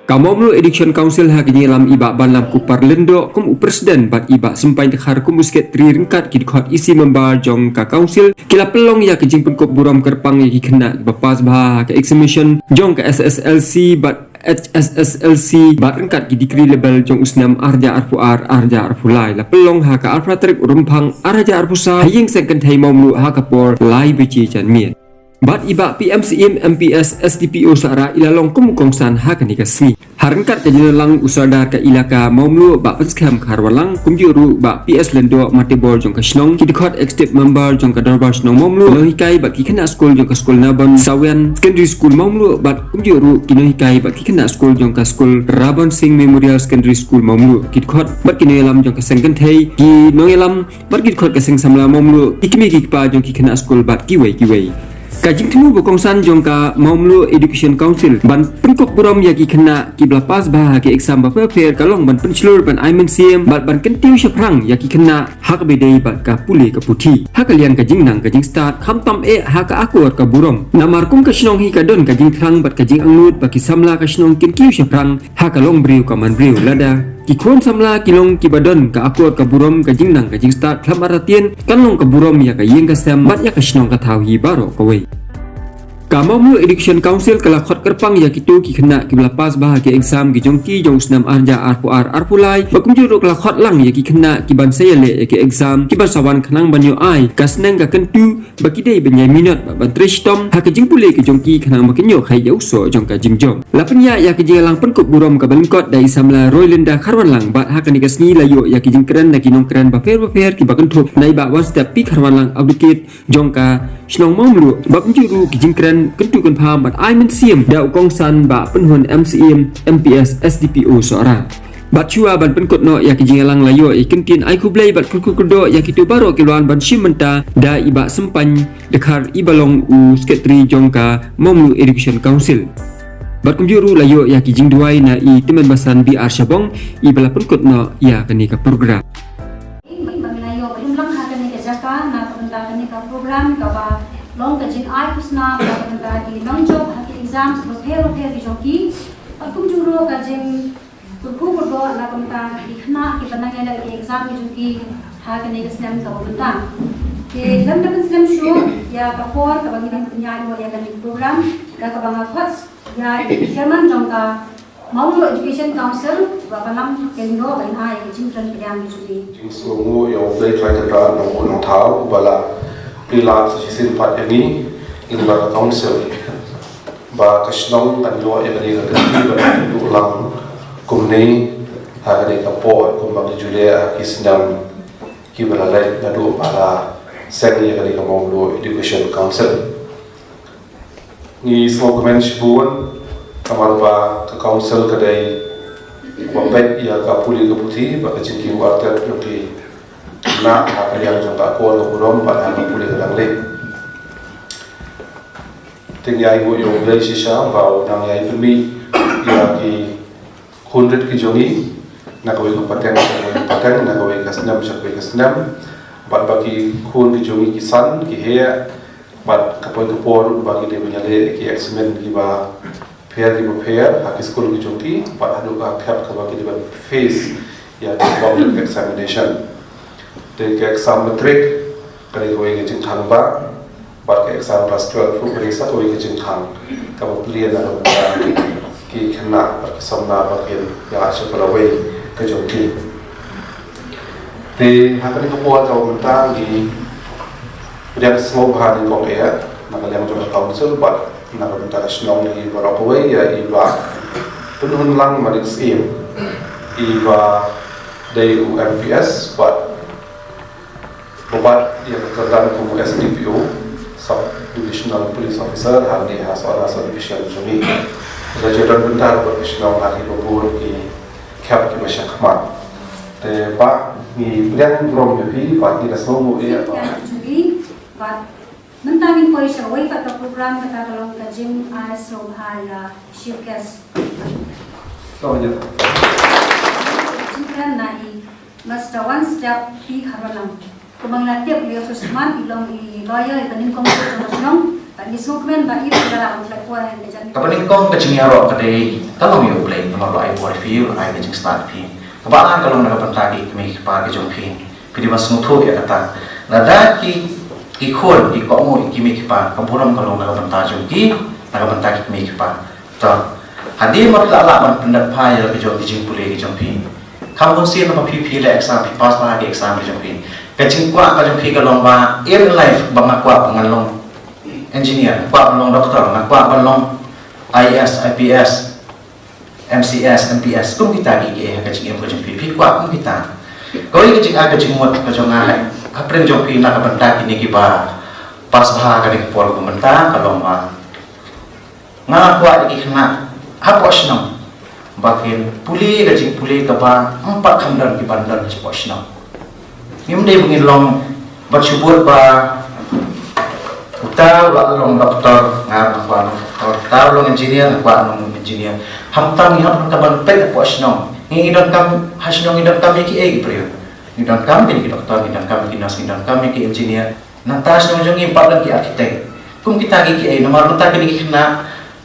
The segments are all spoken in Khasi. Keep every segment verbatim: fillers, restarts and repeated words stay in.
Ka Mawmluh Education Council ha ka jingïalam i Bah Banlam Kupar Lyngdoh kum u President bad i Bah Sympai Dkhar kum u Secretary ryngkat ki dkhot E C member jong ka Council ki la pynlong ïa ka jingpynkup burom kyrpang ïa ki khynnah kiba pass bha ha ka examination jong ka S S L C bad H S S L C bad ryngkat ki degree level jong u snem ar hajar arphew ar ar hajar arphew lai la pynlong ha ka arphew tarik u Rymphang ar hajar arphew saw ha ïing seng kynthei Mawmluh ha ka por lai baje janmiet. Bad i Bah P M Syiem M P S S D P O Sohra i la long kum u kongsan ha kane ka sngi. Ha ryngkat ka jingïalang u Sordar ka Elaka Mawmluh Bah Pynskhem Kharwanlang kumjuh ruh Bah P S Lyngdoh Matebor jong ka shnong, ki dkhot executive member jong ka Dorbar Shnong Mawmluh, ki nonghikai bad ki khynnah skul jong ka skul Nabon Sawian Secondary School Mawmluh bad kumjuh ruh ki nonghikai bad ki khynnah skul jong ka skul Rabon Singh Memorial Secondary School Mawmluh, ki dkhot bad ki nongïalam jong ka seng kynthei, ki nongïalam bad ki dkhot ka seng samla Mawmluh, ki kmie ki kpa jong ki khynnah skul bad kiwei kiwei. Ka jingthmu ba kongsan jong ka Mawmluh Education Council ban pynkup burom ïa ki khynnah kiba la pass bha ha ki exam bapher bapher ka long ban pynshlur, ban ai mynsiem bad ban kyntiew shaphrang ïa ki khynnah ha kaba ïadei bad ka pule ka puthi, ha ka liang ka jingnang ka jingstad, khamtam eh ha ka akor ka burom. Namar kum ka shnong hi ka don ka jingthrang bad ka jingangnud ba ki samla ka shnong kin kiew shaphrang ha ka long briew ka man briew. Lada ki khun samla ki long kiba don ka akor ka burom, ka jingnang ka jingstad, khlem artatien kan long ka burom ïa ka ïing ka sem bad ïa ka shnong ka thaw hi baroh kawei. Ka Mawmluh Education Council ka la khot kyrpang ïa kito ki khynnah kiba la pass bha ha ki exam ki jong ki jong u snem ar hajar arphew ar arphew lai, bad kumjuh ruh ka la khot lang ïa ki khynnah kiban sa ïaleh ïa ki exam kiban sa wan khnang ban ïoh ai ka sneng ka kyntu ba ki dei ban ïai minot bad ban trei shitom ha ka jingpule ka jong ki khnang ba kin ïoh kheit ïa u soh jong ka jingjop. La pynïaid ïa ka jingïalang pynkup burom kaba lyngkot da i samla Roylinda Kharwanlang bad ha kane ka sngi la ïoh ïa ki jingkren na ki nongkren bapher bapher kiba kynthup na i Bah Wanstep P Kharwanlang Advocate jong ka shnong Mawmluh, bad kumjuh ruh ki jingkren kyntu kynpham bad ai mynsiem da u kongsan Bah Pynhun M Syiem M P S S D P O Sohra. Bad shuwa ban pynkut noh ïa ki jingïalang la ïoh ïa ki kyntien ai khublei bad kyrkhu kyrdoh ïa kito baroh kiba la wan ban shim bynta da i Bah Sympai Dkhar iba long u Secretary jong ka Mawmluh Education Council. Bad kumjuh ruh la ïoh ïa ki jingduwai na i Tymmen Basan B R Shabong iba la pynkut noh ïa kane ka program. Ba ngi la ïoh ba ïoh lang ha kane ka jaka na ka bynta kane ka program kaba long ka jingai khusnam na ka bynta ki nongjop ha ki exams bapher bapher ki jong ki. Bad kumjuh ruh ka jing kyrkhu kyrdoh na ka bynta ki khynnah kiba nang ïaleh ki exam ki jong ki ha kane ka snem kaba mynta. Te khlem da pynslem shuh ïa ka por kaba ngi dang pynïaid ïa kane ka program, da kaba nga khot ïa i Chairman jong ka Mawmluh Education Council, Bah Banlam Lyngdoh, ban ai ka jingkren pdiang ka jong i. Jingsngewnguh ïa U Blei Trai Kynrad Nongbuh Nongthaw ba la plie lad sa shisien pat ïa ngi lyngba ka council ba ka shnong kan ïoh ïa kane ka kyrti ba kan duh lang kumne ha kane ka por kumba ngi ju leh ha ki snem kiba la leit naduh ba la seng ïa kane ka Mawmluh Education Council. Ngi sngewkmen shibun namar ba ka council ka dei kaba peit ïa ka pule ka puthi bad ka jingkiew artat jong ki khynnah ha ka liang jong ka akor ka burom bad ha ka pule ka dang leh. Te ngi ainguh ïa U Blei shisha ba u nang ïai pynmih ïa ki khun rit ki jong ngi na kawei ka pateng sha kawei ka pateng, na kawei ka snem sha kawei ka snem, bad ba ki khun ki jong ngi ki san ki heh bad ka poi ka por ba ki dei ban ïaleh ki exam kiba pher kiba pher ha ki skul ki jong ki bad haduh ka khep kaba ki dei ban face ïa ka public examination. Te ka exam matric ka dei kawei ka jingkhang ba bad ka exam class twelve ruh ka dei sa kawei ka jingkhang kaba plie na ka bynta ki khynnah bad ki samla ba kin ïa sha ka lawei ka jong ki. Te ha kane ka por kaba mynta ngi pdiang sngewbha nyngkong eh na ka liang jong ka council bad na ka bynta ka shnong ngi baroh kawei ïa i Bah Pynhunlang Manik Syiem iba dei u M P S bad Bad ïa ka kyrdan kum u S D P O, Sub Divisional Police Officer, hangne ha Sohra Sub Division jong ngi. Ka jingdon bynta bad ka shnong ha kiba bun ki khep kiba shakmat. Te Bah ngi pdiang burom ïa phi, Bah ngi da sngewbha ïa Bah. Bad mynta ngin poi sha kawei pat ka program kata ka long ka jingai sngewbha ïa Chief Guest. Sngewbha ïa. Jingkren na i Mister One Step P Kharwanlang. Kumba ngi la tip ïa u Sir Sharma i long i lawyer iba nyngkong jong ka shnong. Bad ngi sngewkmen ba i ba la wan pynlait por ha kane ka janmiet. Kaba nyngkong ka jingïaroh ka dei ka long ïa U Blei namar ba ai bor ïa phi, ai ka jingstad ïa phi. Kaba ar ka long na ka bynta ki kmie ki kpa ki jong phi. Phi dei ban sngewthuh ïa kata. Lada ki, ki khun ki kohnguh ïa ki kmie ki kpa, ka burom ka long na ka bynta jong ki, na ka bynta ki kmie ki kpa. To, hadien ba phi la lah ban pyndep phai ïa la ka jong ki jingpule ki jong phi. Kham bunsien ba phi, phi leh exam, phi pass bha ki exam ki jong phi. Ka jingkwah ka jong phi ka long ba, in life ba nga kwah ba ngan long engineer, nga kwah ban long doctor, nga kwah ban long I A S, I P S, M C S, M P S, kum kita ki, ki ha ka jingim ka jong phi, phi kwah kum kita. Kawei ka jingai ka jingmut ka jong nga, hapdeng jong phi na ka bynta kine kiba pass bha kane ka por kaba mynta ka long ba nga kwah ïa ki khynnah hapoh shnong ba kin pule ka jingpule kaba ym pat kham don kiban don hapoh shnong. Ngim dei ba ngin long ban shu bud ba uta u la long doktor, nga ruh nga kwah long doktor, uta u long engineer, nga kwah long engineer. Khamtam ngi hap donkam ban peit hapoh shnong. Ngi, ngi donkam ha shnong, ngi donkam ïa kiei ki briew? Ngi donkam ïa ki doktor, ngi donkam ïa ki nurse, ngi donkam ïa ki engineer. Nangta shnong jong ngi ym pat don ki architect. Kum kita ki kiei, namar mynta kine ki khynnah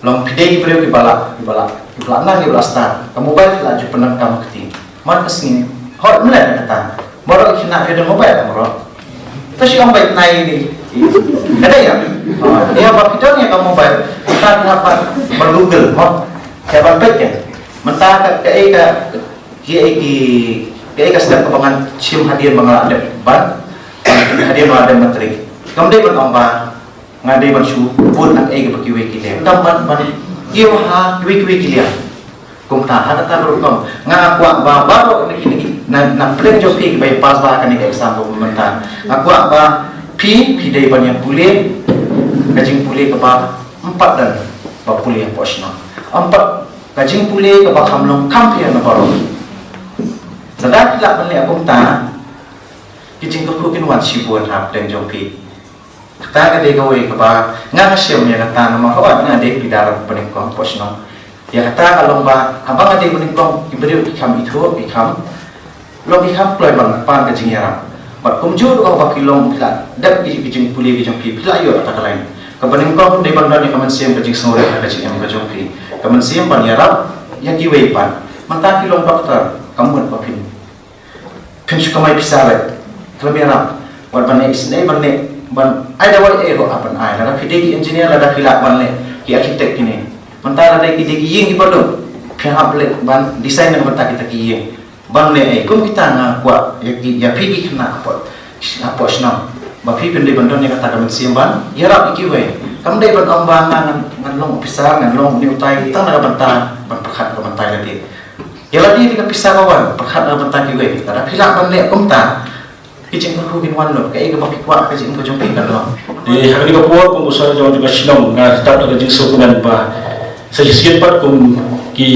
long, phi dei ki briew kiba la, kiba la, kiba la nang, kiba la stad. Ka mobile ki la ju pyndonkam ha kti. Man ka sngi, hooid, ym leh kata. Baroh ki khynnah phi don mobile, baroh. To shu ong bai tnai ni. Ka dei ïa? Oh, ïa ba phi don ïa ka mobile, mynta phi hap ban, ban Google mo. Ïa ban peit ïa. Mynta ka, kaei ka, kiei ki, kaei ka step kaba ngan shim hadien ba nga la dep ban, hadien ba nga la dep matrik. Kam dei ban ong ba nga dei ban shu bud na kaei kaba kiwei ki leh. Kam, ban, ban kiew ha kiwei kiwei ki leh. Kumta ha kata ka rukom nga kwah ba baroh na kine ki, na, na pdeng jong phi kiba ïa pass bha kane ka exam kaba mynta, nga kwah ba phi, phi dei ban ïa pule ka jingpule kaba ym pat don ba pule hapoh shnong. Ym pat ka jingpule kaba kham long kham pher na baroh. Lada phi lah ban leh kumta, ki jingkyrkhu kin wan shibun hapdeng jong phi. Kata ka dei kawei kaba nga, nga shem ïa kata namar haba nga dei leader banyngkong hapoh shnong. Ïa kata ka long ba haba nga dei banyngkong, ki briew ki kham ithuh, ki kham long, ki kham kloi ban pan ka jingïarap. Bad kumjuh ruh haba ki long, phi la dep ki, ki jingpule ki jong phi, phi la ïoh kata ka lain. Ka banyngkong dei ban don ïa ka mynsiem ka jingsngewrit ha ka jingim ka jong phi, ka mynsiem ban ïarap ïa kiwei pat. Mynta phi long doktor, kam mut ba phin, phin shu kamai pisa beit. Khlem ïarap wat ban leh isynei, ban leh, ban ai dawai ei ruh hap ban ai. Lada phi dei ki engineer, lada phi lah ban leh ki architect kine. Mynta lada ki dei ki ïing kiba dum, phi hap leh ban design na ka bynta kita ki ïing. Ban leh ei, kum kita nga kwah ïa ki, ïa phi ki khynnah hapoh, hapoh shnong, ba phi phin dei ban don ïa kata ka mynsiem ban ïarap ïa kiwei. Kam dei ban ong ba nga ngan, ngan long officer, ngan long une utai tang na ka bynta ban pyrkhat ka bynta ïa lade. Ïa lade te ka pisa ka wan pyrkhat na ka bynta kiwei. Lada phi lah ban leh kumta, ki jingkyrkhu kin wan lut, kaei kaba phi kwah ka jingim ka jong phi kan long. Te ha kane ka por kum u sor jong ka shnong, nga dap da ka jingsngewkmen ba sa shisien pat kum ki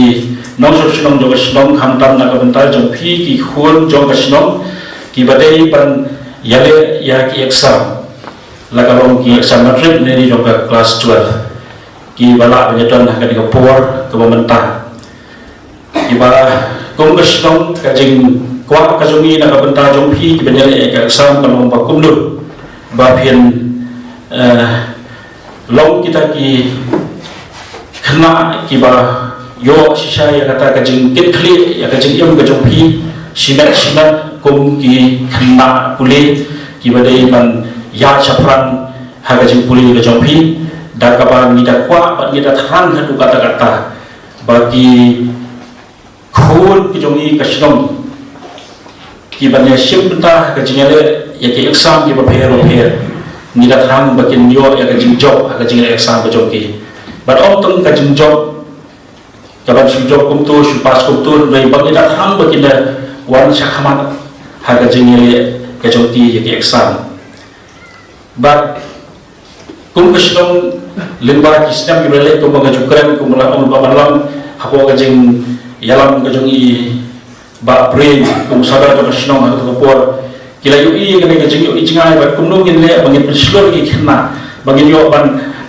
nongshong shnong jong ka shnong, khamtam na ka bynta jong phi ki khun jong ka shnong kiba dei ban ïaleh ïa ki exam, la ka long ki exam matric ne ni jong ka class twelve, kiba lah ban ïadon ha kane ka por kaba mynta. Kiba kum ka shnong, ka jingkwah ka jong ngi na ka bynta jong phi kiba ïaleh ïa ka exam ka long ba kumno ba phin, eh, long kita ki khynnah kiba ïoh shisha ïa kata ka jingkitkhlieh ïa ka jingim ka jong phi shimet shimet kum ki khynnah pule kiba dei ban ïaid shaphrang ha ka jingpule ka jong phi. Da kaba ngi da kwah bad ngi da thrang haduh katta katta ba ki khun ki jong ngi ka shnong kiban ïashim bynta ha ka jingïaleh ïa ki exam kiba pher ba pher, ngi da thrang ba kin ïoh ïa ka jingjop ha ka jingïaleh exam ka jong ki. Bad ym tang ka jingjop, kaban shu jop kumto, shu pass kumto, hynrei ba ngi da thrang ba kin da wan shakhmat ha ka jingïaleh ka jong ki ïa ki exam. Bad kum ka shnong, lyngba ki snem kiba la leit, kumba nga ju kren, kumba la ong Bah Manlang hapoh ka jingïalam ka jong i Bah Pring kum u sordar jong ka shnong ha kato ka por, ki la ïohi ïa kane ka jingïohi jngai ba kumno ngin leh ba ngin pynshlur ïa ki khynnah, ba ngin ïoh ban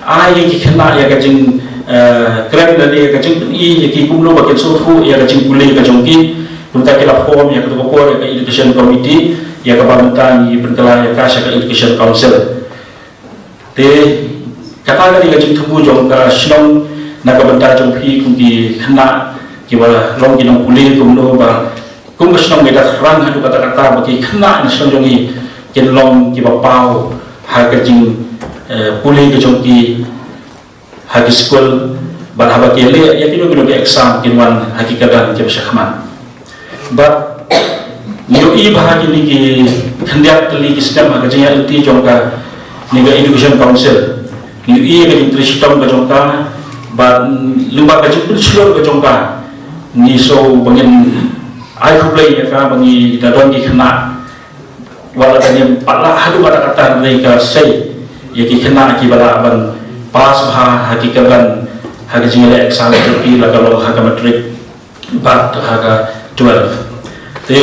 ai ïa ki khynnah ïa ka jing, eh, kren lane ïa ka jingpyni ïa ki kumno ba kin sngewthuh ïa ka jingpule ka jong ki. Kumta ki la form ïa kato ka por ïa ka education committee, ïa kaba mynta ngi pynkylla ïa ka sha ka education council. Te Kata ka dei ka jingthmu jong ka shnong na ka bynta jong phi kum ki khynnah kiba long ki nongpule, kumno ba kum ka shnong ngi da thrang haduh katta katta ba ki khynnah na shnong jong ngi kin long kiba paw ha ka jing, eh, pule ka jong ki ha ki skul, bad haba ki leh ïa kino kino ki exam kin wan ha ki kyrdan kiba shakhmat. Bad ngi ïohi ba ha kine ki khyndiat tylli ki snem ha ka jingïaid lynti jong kane ka Education Council, ngi ïohi ïa ka jingtrei shitom ka jong ka, bad lyngba ka jingpynshlur ka jong ka, ngi sngew ba ngin ai khublei ïa ka ba ngi da don ki khynnah wat la ka niam pat lah haduh katta katta, hynrei ka sei ïa ki khynnah kiba lah ban pass bha ha ki kyrdan ha ka jingïaleh exam jong ki, la ka long ha ka matric bad ha ka twelve. Te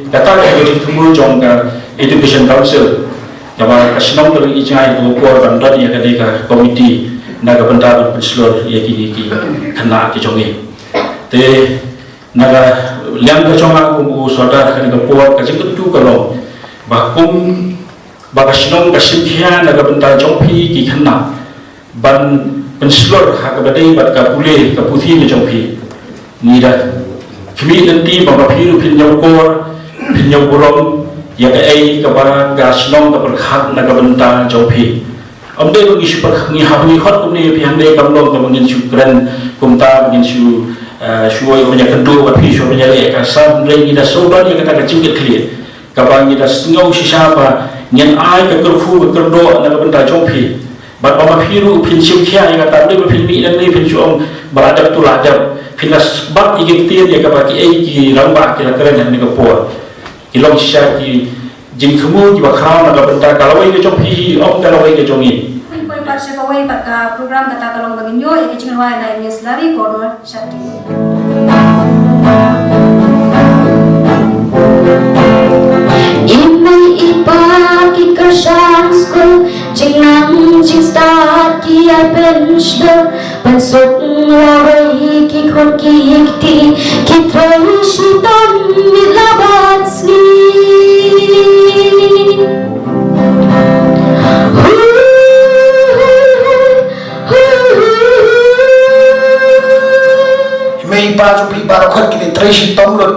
kata ka dei ka jingthmu jong ka Education Council, kaba ka shnong ka la ïohi jngai ha ka por ban don ïa kane ka committee na ka bynta ban pynshlur ïa kine ki khynnah ki jong ngi. Te na ka liang ka jong nga kum u sordar kane ka por, ka jingkyntu ka long ba kum ba ka shnong ka shim khia na ka bynta jong phi ki khynnah ban pynshlur ha kaba dei bad ka pule ka puthi ka jong phi. Ngi da khmih lynti ba ma phi ruh phin ïoh kor, phin ïoh burom ïa kaei kaba ka shnong ka pyrkhat na ka bynta jong phi. Ym dei ba ngi shu pyrkhat, ngi hap ngi khot kumne ïa phi, hynrei kam long kaba ngin shu kren kumta, ngin shu, eh, shu ïa kyntu ba phi shu ïa leh ka sam, hynrei ngi da shu don ïa kata ka jingkitkhlieh kaba ngi da sngew shisha ba ngin ai ka kyrkhu ka kyrdoh na ka bynta jong phi. Bad ba ma phi ruh phin shim khia ïa kata, ym dei ba phin mih nangne phin shu ong ba la dep tu la dep, phin da bat ïa ki ktien ïa kaba kiei ki rangbah ki la kren ha kane ka por. Ki long shisha ki jingthmu kiba khraw na ka bynta ka lawei ka jong phi, ym ka lawei ka jong ngi. Poi pat sha kawei pat ka program, kata ka long ba ngin ïoh ïa ka jingrwai na i Miss Larry Cornwall Shetty. I mei i pa ki kyrshan skul, jingnang jingstad ki ïa pynshlur, pynsuk lawei ki khun ki kti, ki trei shitom ïa la bad sngi. I mei i pa jong phi baroh khoit ki leit trei shitom lut,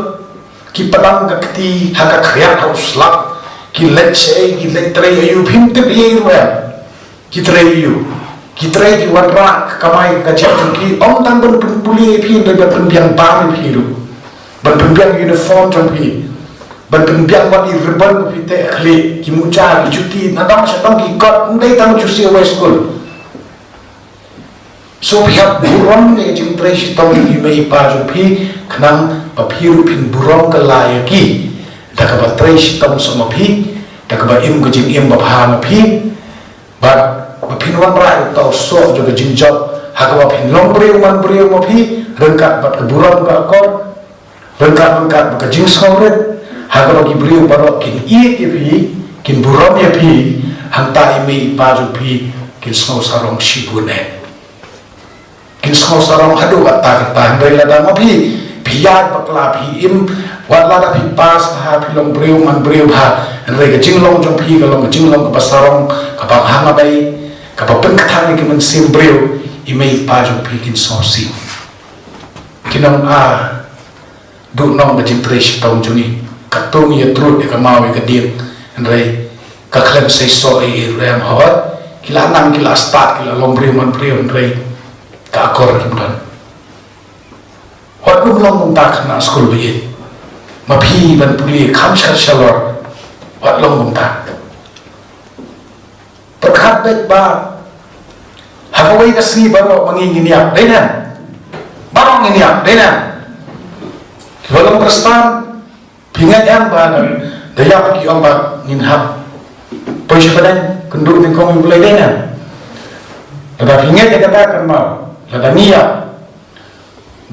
ki pynlong ka kti ha ka khriat ha u slap, ki leit shaei, ki leit trei aïu, phim tip ei ruh em. Ki trei aïu? Ki trei, ki wanrah ka kamai ka jait jong ki, ym tang ban pynpule ïa phi, hynrei ban pynbiang bam ïa phi ruh, ban pynbiang uniform jong phi, ban pynbiang wat i ribbon ba phi teh khlieh, ki muja, ki juti, nadong shadong ki kot, ym dei tang shu siew wei skul. So phi hap burom ïa ka jingtrei shitom jong i mei i pa jong phi, khnang ba phi ruh phin burom kylla ïa ki da kaba trei shitom shuh ma phi, da kaba im ka jingim babha ma phi. Bad ba phin wanrah ïa uta u soh jong ka jingjop ha kaba phin long briew man briew ma phi, ryngkat bad ka burom ka akor, ryngkat ryngkat bad ka jingsngewrit, ha kaba ki briew baroh kin ïeit ïa phi, kin burom ïa phi, hangta i mei i pa jong phi kin sngew sarong shibun eh. Kin sngew sarong haduh katta katta. Hynrei lada ma phi, phi ïaid bakla, phi im, wat lada phi pass bha, phi long briew man briew bha, hynrei ka jinglong jong phi ka long ka jinglong kaba sarong, kaba hangabei, kaba pynkthang ïa ka mynsiem briew, i mei i pa jong phi kin sngewsih. Kin ong, ah, duh nong ka jingtrei shitom jong ngi. Katto ngi ïatrud ïa ka maw ïa ka dieng, hynrei ka khlem seisoh ei ei ruh em. Hooid, ki la nang, ki la stad, ki la long briew man briew, hynrei ka akor kim don. Wat lum long kumta khynnah skul ba ïeit. Ma phi ban pule kham shar shalor, wat long kumta. Pyrkhat beit ba ha kawei ka sngi baroh ma ngi ngin ïap, dei ne em? Baroh ngin ïap, dei ne em? Kiba long Khristan, phi ngeit em ba da ïap ki ong ba ngin hap poi sha bneng kynduh nyngkong ïa U Blei, dei ne em? Lada phi ngeit ïa kata, kynmaw, lada ngi ïap,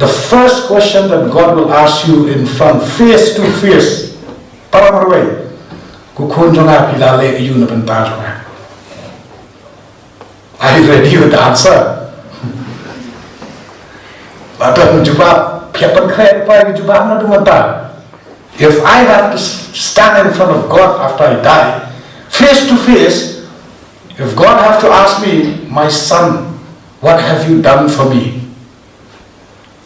the first question that God will ask you in front, face to face, para marwei, ko khun jong nga, phi la leh aïu na bynta jong nga? Are you ready with the answer? Lada ym jubab, phi ïa pynkhreh, phi ïa jubab na tu mynta. If I have to s- stand in front of God after I die, face to face, If God have to ask me, "My son, what have you done for me?"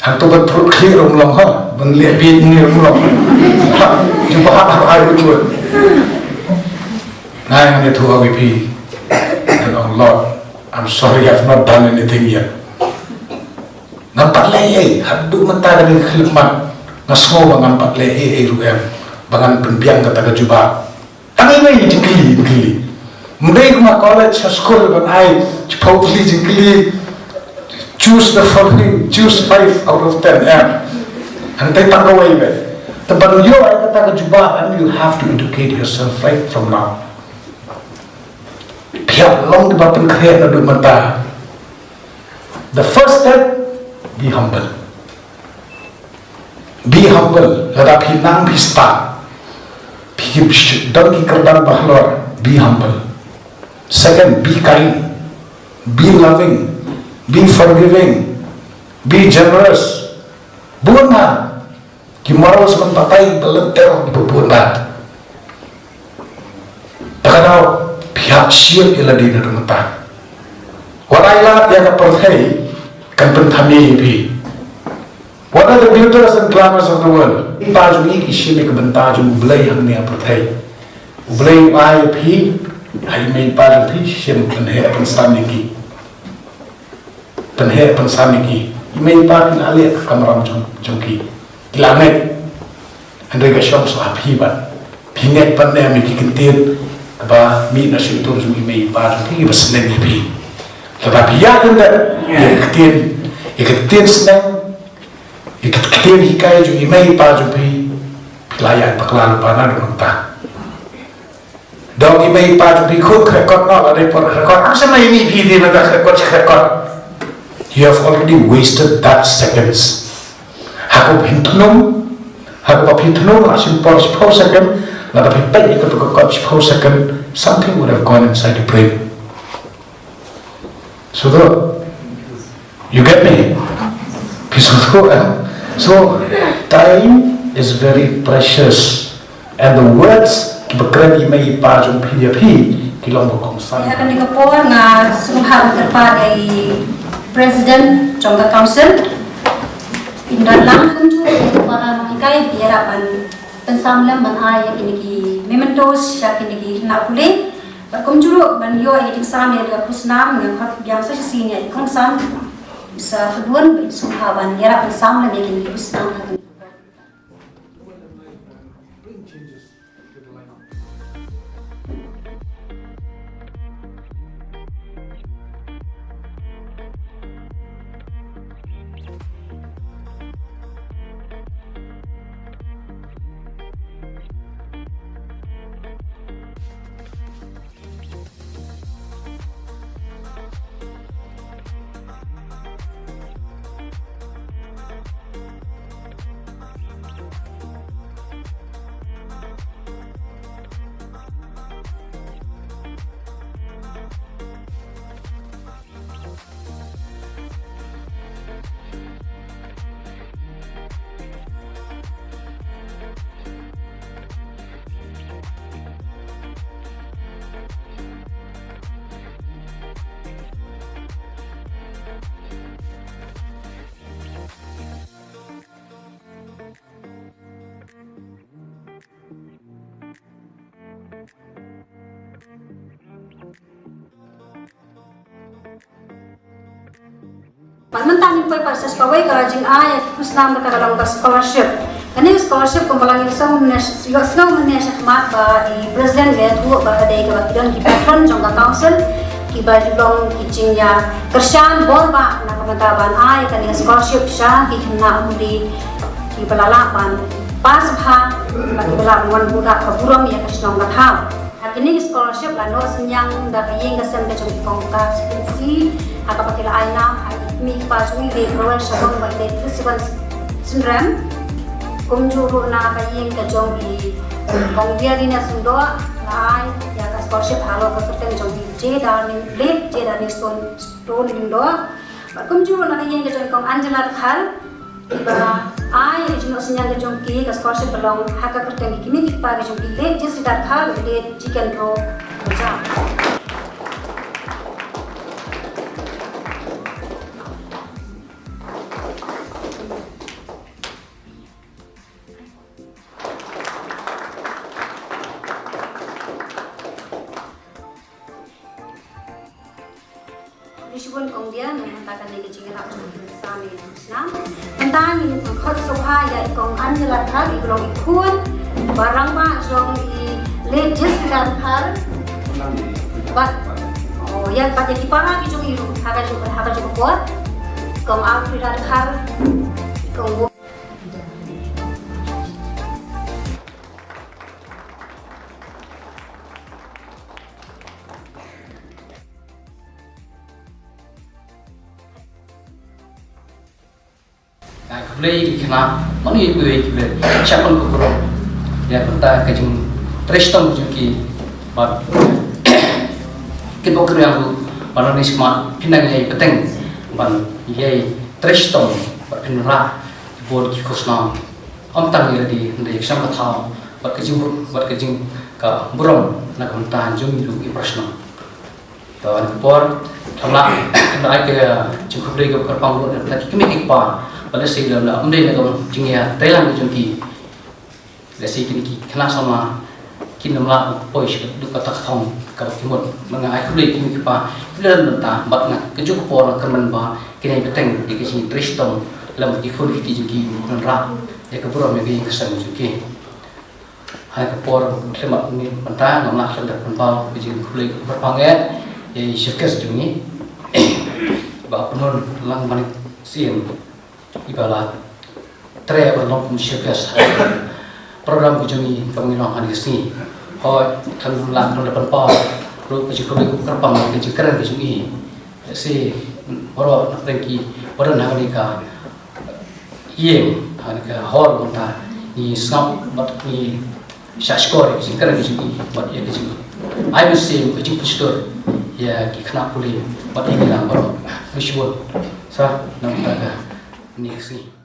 Hangto ban prut khlieh ruh ym long ha, ban leh bieit ni ruh ym long. Ha, jubab ha ai ruh. Ngan ïathuh ha u ïa phi. Ngan ong, "Lord, I'm sorry, I've not done anything yet." Ngam pat leh ei ei, haduh mynta kane ka khyllipmat nga sngew ba ngam pat leh ei ei ruh em ba ngan pynbiang kata ka jubab. Tang iwei i jingkylli, jingkylli. Ym dei kum ha college, ha skul ban ai shiphew tylli jingkylli, choose the following, choose five out of ten, em. Hangtei tang kawei, iwei. Te ban ïoh ai kata ka jubab, and you have to educate yourself right from now. Phi hap long kiba pynkhreh naduh mynta. The first step, be humble. Be humble. Lada phi nang phi stad, phi ki don ki kyrdan ba halor, be humble. Second, be kind, be loving, be forgiving, be generous. Bun na ki morals ban batai ba lynter ki ba bun na. Te ka daw phi hap shield ïa lade naduh mynta. Wat ai lad ïa ka pyrthei kan pynthame ïa phi. What are the glitters and glamours of the world? I pa jong i ki shim ïa ka bynta jong U Blei hangne ha pyrthei. U Blei u ai ïa phi, ha i mei i pa jong phi, shim pynheh pynsam ïa ki. Pynheh pynsam ïa ki. I mei i pa ki la leh ka kamram jong, jong ki. Ki la ngeit. Hynrei ka shong sha phi bad phi ngeit pat ne em ïa ki ktien ba mih na shyntur jong i mei i pa jong phi ba sneng ïa phi. Lada phi ïaid lyndet ïa ka ktien, ïa ka ktien sneng, ïa ka ktien hikai jong i mei i pa jong phi, phi la ïaid bakla lypa naduh mynta. Dong i mei i pa jong phi khun khreh kot noh, lada i por khreh kot, am sa mei ni phi dei lada khreh kot, khreh kot. You have already wasted that seconds. Haba phi thnum, haba phi thnum, la shim por shiphew second, lada phi peit ïa kato ka kot shiphew second, something would have gone inside your brain. So, though, you get me? Phi sngewthuh, eh? So, time is very precious. And the words kiba kren i mei i pa jong phi ïa phi ki long ba kongsan. Ha kane ka por nga sngewbha ban kyrpad ïa i president jong ka council. Ynda lang kumjuh ïa i para nonghikai ba ïarap ban pynsam lem ban ai ïa kine ki mementos sha kine ki khynnah pule. Bad kumjuh ruh ban ïoh ïa i jingsam ïa ka khusnam, nga khot biang sa shisien ïa i kongsan Mister Khadbun, ba in sngewbha ban ïarap ban sam lem ïa kine ki khusnam ha kane. Bad mynta ngin poi pat sha kawei ka jingai khusnam, kata ka long ka scholarship. Kane ka scholarship kumba la ïohsngew mynne, ïohsngew mynne shakhmat ba i president la ïathuh ba ka dei kaba ki don ki patron jong ka council kiba ju long ki jingïakyrshan bor bha na ka bynta ban ai kane ka scholarship sha ki khynnah umdih kiba la lah ban pass bha, bad kiba lah ban wan buh ka burom ïa ka shnong ka thaw. Ha kine ki scholarship la noh synñiang da ka ïing ka sem ka jong i Kong Ka Spring Sea, ha kaba ki la ai nam ha i kmie i kpa jong i, i Late Royal Shabong bad i Late Festival Synrem. Kumjuh ruh na ka ïing ka jong i Kong Dialina Sundor, la ai ïa ka scholarship halor ka kyrteng jong i J Darning, Late J Darning Stone, Stone Lyngdoh. Bad kumjuh ruh na ka ïing ka jong i Kong Angela Dkhar, kiba ai ïa ka jingnoh synñiang ka jong ki ka scholarship ba long ha ka kyrteng ki kmie ki kpa ka jong ki, Late Jesrita Dkhar, Late Jikendro Rajah. Ngi khot sngewbha ïa i Kong Anjela Dkhar, i ba long i khun ba rangbah jong i Late Jessica Dkhar. Bad, oh, ïa, bad ïa ki para ki jong i ruh ha ka jong, ha ka jong ka por. Kong Alfreda Dkhar, Kong Ai, khublei ki khynnah, mano ïa kiwei kiwei, sha ban khublei. Ïa kata ka jingtrei shitom jong ki, bad kin bok kyrïang ruh, ban nang ïa smat, phin nang ïa bteng, ban ïa trei shitom, bad phin rah, ki bun ki khusnam. Ym tang ïa lade, hynrei ïa ka shang ka thaw, bad ka jingburom, bad ka jing, ka burom, na ka bynta jong ngi ruh ki para shnong. To, ha kane ka por, khlem lah, khlem lah ai ka jingkhublei kaba kyrpang ruh na ki kmie ki kpa, ba lehse lada ym dei na ka jingïatreilang ka jong ki, lehse kine ki khynnah samla kin ym lah ban poi sha ka duk kata ka thong kaba ki mut. Nga ai khublei ki kmie ki kpa, khublei na ka bynta, bad na kajuh ka por nga kyrmen ba kin ïai bteng ïa ka jingtrei shitom lem bad ki khun ki kti jong ki, ban rah ïa ka burom ïa ka ïing ka sem jong ki. Ha kane ka por khlem, mynta ngam lah khlem da pynpaw ka jingkhublei kaba kyrpang eh ïa i Chief Guest jong ngi, Bah Pynnun Langmanik Syiem, i ba la trei ban long kum Chief Guest ha ka program ka jong ngi kaba ngi long ha kane ka sngi. Hooid, khlem lah khlem da pynpaw ruh ka jingkhublei kaba kyrpang ïa ka jingkren ka jong ngi. Lehse baroh na pdeng kiba don ha kane ka ïing, ha kane ka hall mynta, ngi sngap bad ngi shahshkor ïa ka jingkren ka jong ngi bad ïa ka jing, ai mynsiem, ka jingpynshitom ïa ki khynnah pule bad ïa ngi lang baroh. Khublei shibun. Sa na mynta kane ka sngi.